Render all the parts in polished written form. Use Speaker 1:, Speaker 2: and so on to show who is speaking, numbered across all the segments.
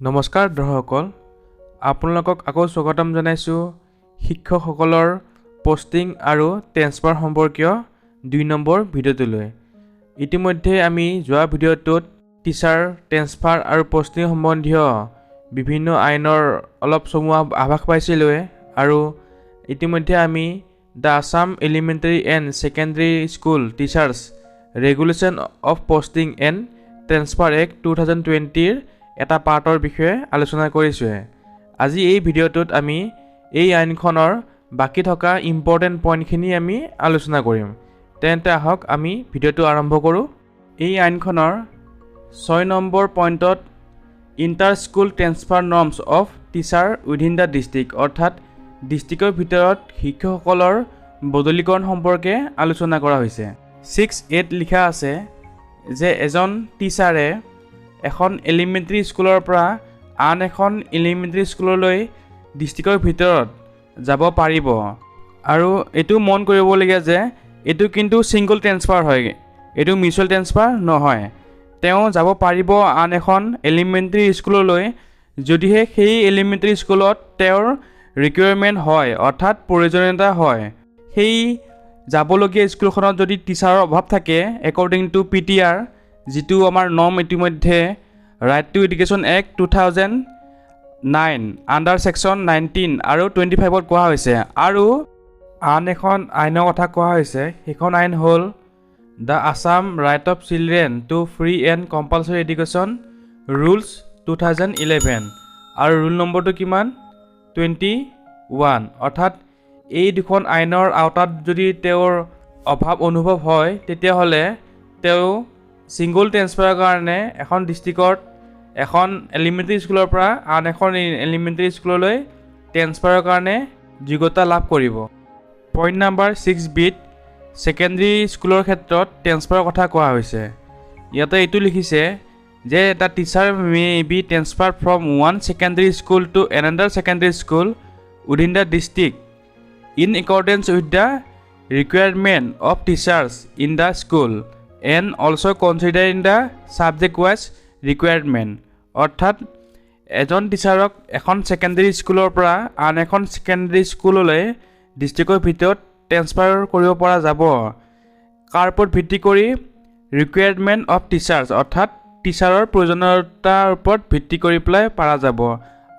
Speaker 1: নমস্কাৰ দৰ্শকসকল, আপোনালোকক আকৌ স্বাগতম জনাইছোঁ শিক্ষকসকলৰ পষ্টিং আৰু ট্ৰেন্সফাৰ সম্পৰ্কীয় 2 নম্বৰ ভিডিঅ'টোলৈ। ইতিমধ্যে আমি যোৱা ভিডিঅ'টোত টিচাৰ ট্ৰেন্সফাৰ আৰু পষ্টিং সম্বন্ধীয় বিভিন্ন আইনৰ অলপ চমু আভাস পাইছিলোঁৱে আৰু ইতিমধ্যে আমি The Assam Elementary and Secondary School Teachers Regulation of Posting and Transfer Act 2020ৰ এটা পাৰ্টৰ বিষয়ে আলোচনা কৰিছোঁৱে। আজি এই ভিডিঅ'টোত আমি এই আইনখনৰ বাকী থকা ইম্পৰ্টেণ্ট পইণ্টখিনি আমি আলোচনা কৰিম। তেন্তে আহক, আমি ভিডিঅ'টো আৰম্ভ কৰোঁ। এই আইনখনৰ 6 নম্বৰ পইণ্টত inter school transfer norms of teacher within the district, অৰ্থাৎ ডিষ্ট্ৰিক্টৰ ভিতৰত শিক্ষকসকলৰ বদলীকৰণ সম্পৰ্কে আলোচনা কৰা হৈছে। 6 এত লিখা আছে যে এজন টিচাৰে এখন এলিমেণ্টেৰী স্কুলৰ পৰা আন এখন এলিমেণ্টেৰী স্কুললৈ ডিষ্ট্ৰিক্টৰ ভিতৰত যাব পাৰিব। আৰু এইটো মন কৰিবলগীয়া যে এইটো কিন্তু ছিংগল ট্ৰেন্সফাৰ হয়, এইটো মিউচুৱেল ট্ৰেন্সফাৰ নহয়। তেওঁ যাব পাৰিব আন এখন এলিমেণ্টেৰী স্কুললৈ, যদিহে সেই এলিমেণ্টেৰী স্কুলত তেওঁৰ ৰিকুৱাৰমেণ্ট হয়, অৰ্থাৎ প্ৰয়োজনীয়তা হয়। সেই যাবলগীয়া স্কুলখনত যদি টিচাৰৰ অভাৱ থাকে, একৰ্ডিং টু পিটিআৰ, যিটো আমাৰ নৰ্ম ইতিমধ্যে Right to Education Act 2009 under section 19 আৰু 25ত কোৱা হৈছে। আৰু আন এখন আইনৰ কথা কোৱা হৈছে। সেইখন আইন হ'ল The Assam Right of Children to Free and Compulsory Education Rules 2011 আৰু ৰুল নম্বৰটো কিমান? 21। অৰ্থাৎ এই দুখন আইনৰ আওতাত যদি তেওঁৰ অভাৱ অনুভৱ হয়, তেতিয়াহ'লে তেওঁ ছিংগল ট্ৰেন্সফাৰৰ কাৰণে এখন ডিষ্ট্ৰিক্টত এখন এলিমেণ্টেৰী স্কুলৰ পৰা আন এখন এলিমেণ্টেৰী স্কুললৈ ট্ৰেন্সফাৰৰ কাৰণে যোগ্যতা লাভ কৰিব। পইণ্ট নাম্বাৰ 6 বিত ছেকেণ্ডেৰী স্কুলৰ ক্ষেত্ৰত ট্ৰেন্সফাৰৰ কথা কোৱা হৈছে। ইয়াতে এইটো লিখিছে যে the teacher may be transfer from one secondary school to another secondary school within the district in accordance with the requirement of teachers in the school and also considering the subject wise requirement। অৰ্থাৎ এজন টিচাৰক এখন secondary স্কুলৰ পৰা আন এখন secondary স্কুললৈ ডিষ্ট্ৰিক্টৰ ভিতৰত ট্ৰেন্সফাৰ কৰিব পৰা যাব। কাৰ ওপৰত ভিত্তি কৰি? ৰিকুৱাৰমেণ্ট অফ টিচাৰ্ছ, অৰ্থাৎ টিচাৰৰ প্ৰয়োজনীয়তাৰ ওপৰত ভিত্তি কৰি পেলাই পৰা যাব।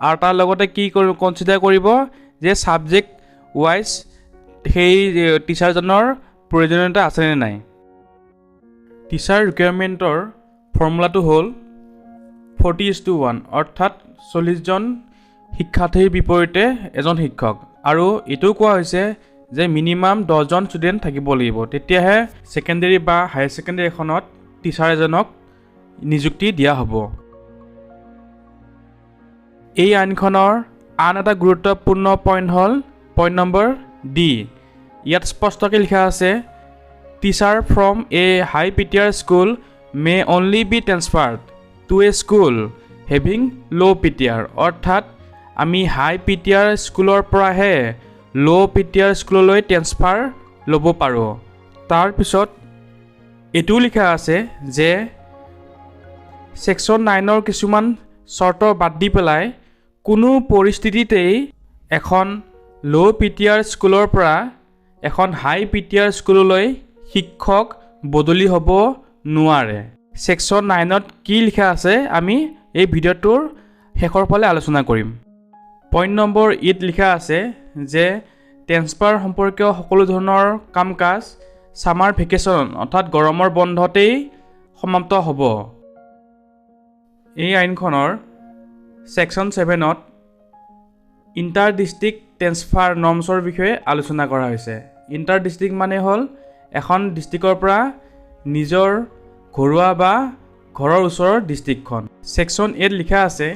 Speaker 1: আৰু তাৰ লগতে কি কনচিডাৰ কৰিব যে ছাবজেক্ট ৱাইজ সেই টিচাৰজনৰ প্ৰয়োজনীয়তা আছেনে নাই। টিচাৰ ৰিকুৱাৰমেণ্টৰ ফৰ্মুলাটো হ'ল 40:1, অৰ্থাৎ 40জন শিক্ষাৰ্থীৰ বিপৰীতে এজন শিক্ষক। আৰু এইটোও কোৱা হৈছে যে মিনিমাম 10জন ষ্টুডেণ্ট থাকিব লাগিব, তেতিয়াহে ছেকেণ্ডেৰী বা হায়াৰ ছেকেণ্ডেৰী এখনত টিচাৰ এজনক নিযুক্তি দিয়া হ'ব। এই আইনখনৰ আন এটা গুৰুত্বপূৰ্ণ পইণ্ট হ'ল পইণ্ট নম্বৰ ডি। ইয়াত স্পষ্টকৈ লিখা আছে, teacher from a high PTR school may only be transferred to a school having low PTR। অৰ্থাৎ আমি হাই পিটিআৰ স্কুলৰ পৰাহে ল' পিটিআৰ স্কুললৈ ট্ৰেন্সফাৰ ল'ব পাৰোঁ। তাৰপিছত এইটোও লিখা আছে যে ছেকশ্যন 9ৰ কিছুমান চৰ্ত বাদ দি পেলাই কোনো পৰিস্থিতিতেই এখন ল' পিটিআৰ স্কুলৰ পৰা এখন হাই পিটিআৰ স্কুললৈ শিক্ষক বদলি হ'ব নোৱাৰে। ছেকশ্যন 9ত কি লিখা আছে, আমি এই ভিডিঅ'টোৰ শেষৰ ফালে আলোচনা কৰিম। পইণ্ট নম্বৰ ইত লিখা আছে যে ট্ৰেন্সফাৰ সম্পৰ্কীয় সকলো ধৰণৰ কাম কাজ ছামাৰ ভেকেশ্যন, অৰ্থাৎ গৰমৰ বন্ধতেই সমাপ্ত হ'ব। এই আইনখনৰ ছেকশ্যন 7ত ইণ্টাৰ ডিষ্ট্ৰিক্ট ট্ৰেন্সফাৰ নৰ্মছৰ বিষয়ে আলোচনা কৰা হৈছে। ইণ্টাৰ ডিষ্ট্ৰিক্ট মানে হ'ল এখন ডিষ্ট্ৰিক্টৰ পৰা নিজৰ ঘৰুৱা বা ঘৰৰ ওচৰৰ ডিষ্ট্ৰিক্টখন। ছেকশ্যন 8 লিখা আছে,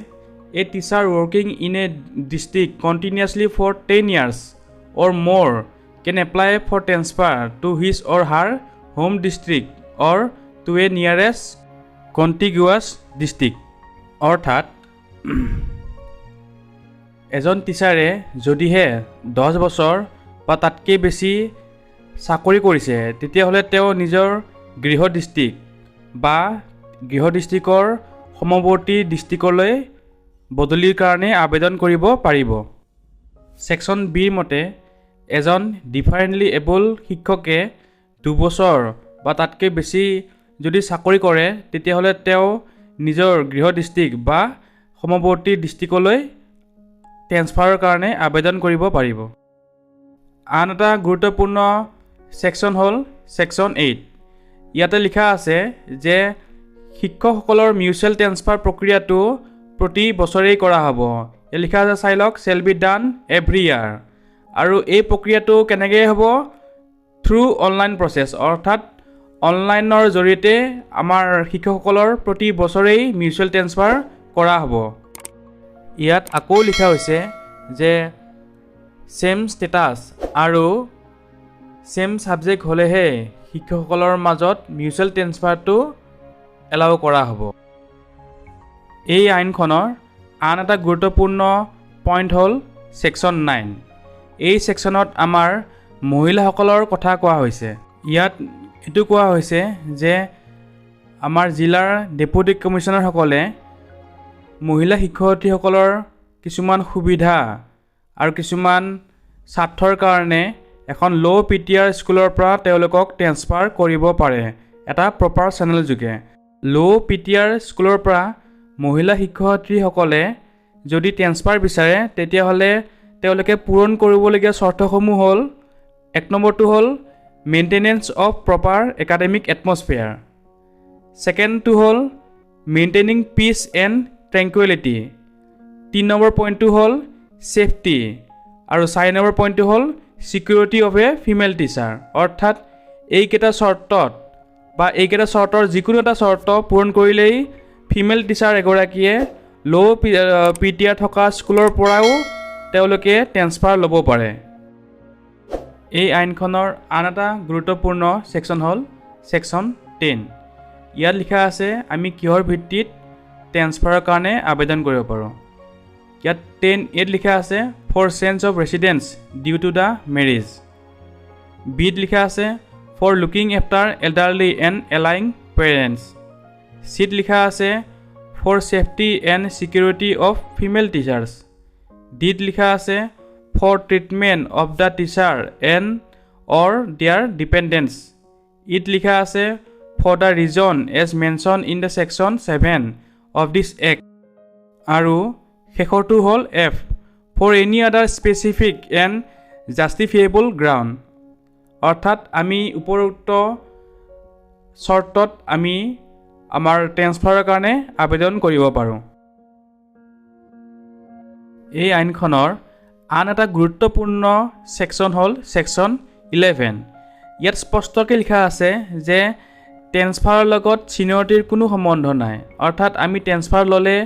Speaker 1: a teacher working in a district continuously for 10 years or more can apply for transfer to his or her home district or to a nearest contiguous district। অৰ্থাৎ এজন টিচাৰে যদিহে 10 বছৰ বা তাতকৈ বেছি চাকৰি কৰিছে, তেতিয়াহ'লে তেওঁ নিজৰ গৃহ ডিষ্ট্ৰিক্ট বা গৃহ ডিষ্ট্ৰিক্টৰ সমৱৰ্তী ডিষ্ট্ৰিক্টলৈ বদলিৰ কাৰণে আবেদন কৰিব পাৰিব। ছেকশ্যন বিৰ মতে এজন ডিফাৰেণ্টলি এবল শিক্ষকে 2 বছৰ বা তাতকৈ বেছি যদি চাকৰি কৰে, তেতিয়াহ'লে তেওঁ নিজৰ গৃহ ডিষ্ট্ৰিক্ট বা সমৱৰ্তী ডিষ্ট্ৰিক্টলৈ ট্ৰেন্সফাৰৰ কাৰণে আবেদন কৰিব পাৰিব। আন এটা গুৰুত্বপূৰ্ণ ছেকশ্যন হ'ল ছেকশ্যন 8। ইয়াতে লিখা আছে যে শিক্ষকসকলৰ মিউচুৱেল ট্ৰেন্সফাৰ প্ৰক্ৰিয়াটো প্ৰতি বছৰেই কৰা হ'ব। ইয়াত লিখা আছে, চাই লওক, "shall be done every year"। আৰু এই প্ৰক্ৰিয়াটো কেনেকৈ হ'ব? থ্ৰু অনলাইন প্ৰচেছ, অৰ্থাৎ অনলাইনৰ জৰিয়তে আমাৰ শিক্ষকসকলৰ প্ৰতি বছৰেই মিউচুৱেল ট্ৰেন্সফাৰ কৰা হ'ব। ইয়াত আকৌ লিখা হৈছে যে ছেম ষ্টেটাছ আৰু ছেম ছাবজেক্ট হ'লেহে শিক্ষকসকলৰ মাজত মিউচুৱেল ট্ৰেন্সফাৰটো এলাউ কৰা হ'ব। এই আইনখনৰ আন এটা গুৰুত্বপূৰ্ণ পইণ্ট হ'ল ছেকশ্যন 9। এই ছেকশ্যনত আমাৰ মহিলাসকলৰ কথা কোৱা হৈছে। ইয়াত এইটো কোৱা হৈছে যে আমাৰ জিলাৰ ডেপুটি কমিশ্যনাৰসকলে মহিলা শিক্ষয়িত্ৰীসকলৰ কিছুমান সুবিধা আৰু কিছুমান স্বাৰ্থৰ কাৰণে এখন ল' পিটিআৰ স্কুলৰ পৰা তেওঁলোকক ট্ৰেন্সফাৰ কৰিব পাৰে এটা প্ৰপাৰ চেনেল যোগে। ল' পিটিআৰ স্কুলৰ পৰা মহিলা শিক্ষয়িত্ৰীসকলে যদি ট্ৰেন্সফাৰ বিচাৰে, তেতিয়াহ'লে তেওঁলোকে পূৰণ কৰিবলগীয়া চৰ্তসমূহ হ'ল, এক নম্বৰটো হ'ল maintenance of proper academic atmosphere, ছেকেণ্ডটো হ'ল মেইনটেইনিং পিচ এণ্ড ট্ৰেংকুৱেলিটি, তিনি নম্বৰ পইণ্টটো হ'ল ছেফটি আৰু চাৰি নম্বৰ পইণ্টটো হ'ল security of a female teacher। অৰ্থাৎ এইকেইটা চৰ্তত বা এইকেইটা চৰ্তৰ যিকোনো এটা চৰ্ত পূৰণ কৰিলেই ফিমেল টিচাৰ এগৰাকীয়ে ল' পিটিআৰ থকা স্কুলৰ পৰাও তেওঁলোকে ট্ৰেন্সফাৰ ল'ব পাৰে। এই আইনখনৰ আন এটা গুৰুত্বপূৰ্ণ ছেকশ্যন হ'ল ছেকশ্যন 10। ইয়াত লিখা আছে আমি কিহৰ ভিত্তিত ট্ৰেন্সফাৰৰ কাৰণে আবেদন কৰিব পাৰোঁ। ইয়াত 10 এত লিখা আছে for change of residence due to the marriage, বিত লিখা আছে for looking after elderly and ailing parents, চিত লিখা আছে for safety and security of female teachers, ডিত লিখা আছে for treatment of the teacher and or their dependents, ইত লিখা আছে for the reason as mention in the section 7 of this Act আৰু শেষৰটো হ'ল F, for any other specific and justifiable ground। অৰ্থাৎ আমি উপৰোক্ত চৰ্তত আমি আমাৰ ট্ৰেন্সফাৰৰ কাৰণে আবেদন কৰিব পাৰোঁ। এই আইনখনৰ আন এটা গুৰুত্বপূৰ্ণ ছেকশ্যন হ'ল ছেকশ্যন 11। ইয়াত স্পষ্টকৈ লিখা আছে যে ট্ৰেন্সফাৰৰ লগত ছিনিয়ৰিটিৰ কোনো সম্বন্ধ নাই, অৰ্থাৎ আমি ট্ৰেন্সফাৰ ল'লে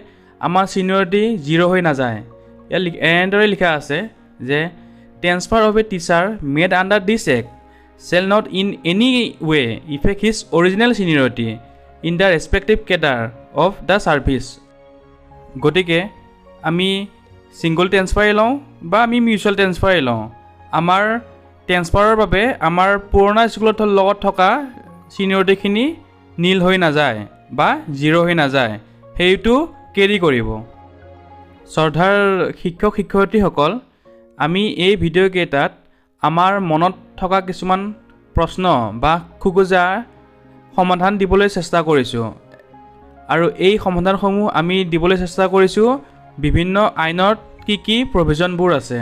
Speaker 1: আমাৰ ছিনিয়ৰিটি জিৰ' হৈ নাযায়। ইয়াত এনেদৰে লিখা আছে যে transfer of a teacher made under this Act shall not in any way affect his original seniority in the respective cadre of the service। গতিকে আমি ছিংগল ট্ৰেন্সফাৰেই লওঁ বা আমি মিউচুৱেল ট্ৰেন্সফাৰেই লওঁ, আমাৰ ট্ৰেন্সফাৰৰ বাবে আমাৰ পুৰণা স্কুলত লগত থকা ছিনিয়ৰিটিখিনি নীল হৈ নাযায় বা জিৰ' হৈ নাযায়, সেইটো কেৰি কৰিব। শ্ৰদ্ধাৰ শিক্ষক শিক্ষয়িত্ৰীসকল, আমি এই ভিডিঅ'কেইটাত আমাৰ মনত থকা কিছুমান প্ৰশ্ন বা খোকোজা সমাধান দিবলৈ চেষ্টা কৰিছোঁ আৰু এই সমাধানসমূহ আমি দিবলৈ চেষ্টা কৰিছোঁ বিভিন্ন আইনত কি কি প্ৰভিজনবোৰ আছে।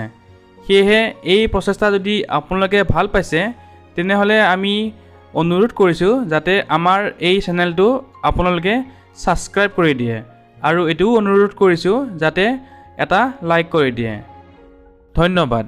Speaker 1: সেয়েহে এই প্ৰচেষ্টা যদি আপোনালোকে ভাল পাইছে, তেনেহ'লে আমি অনুৰোধ কৰিছোঁ যাতে আমাৰ এই চেনেলটো আপোনালোকে ছাবস্ক্ৰাইব কৰি দিয়ে আৰু এইটোও অনুৰোধ কৰিছোঁ যাতে এটা লাইক কৰি দিয়ে। ধন্যবাদ।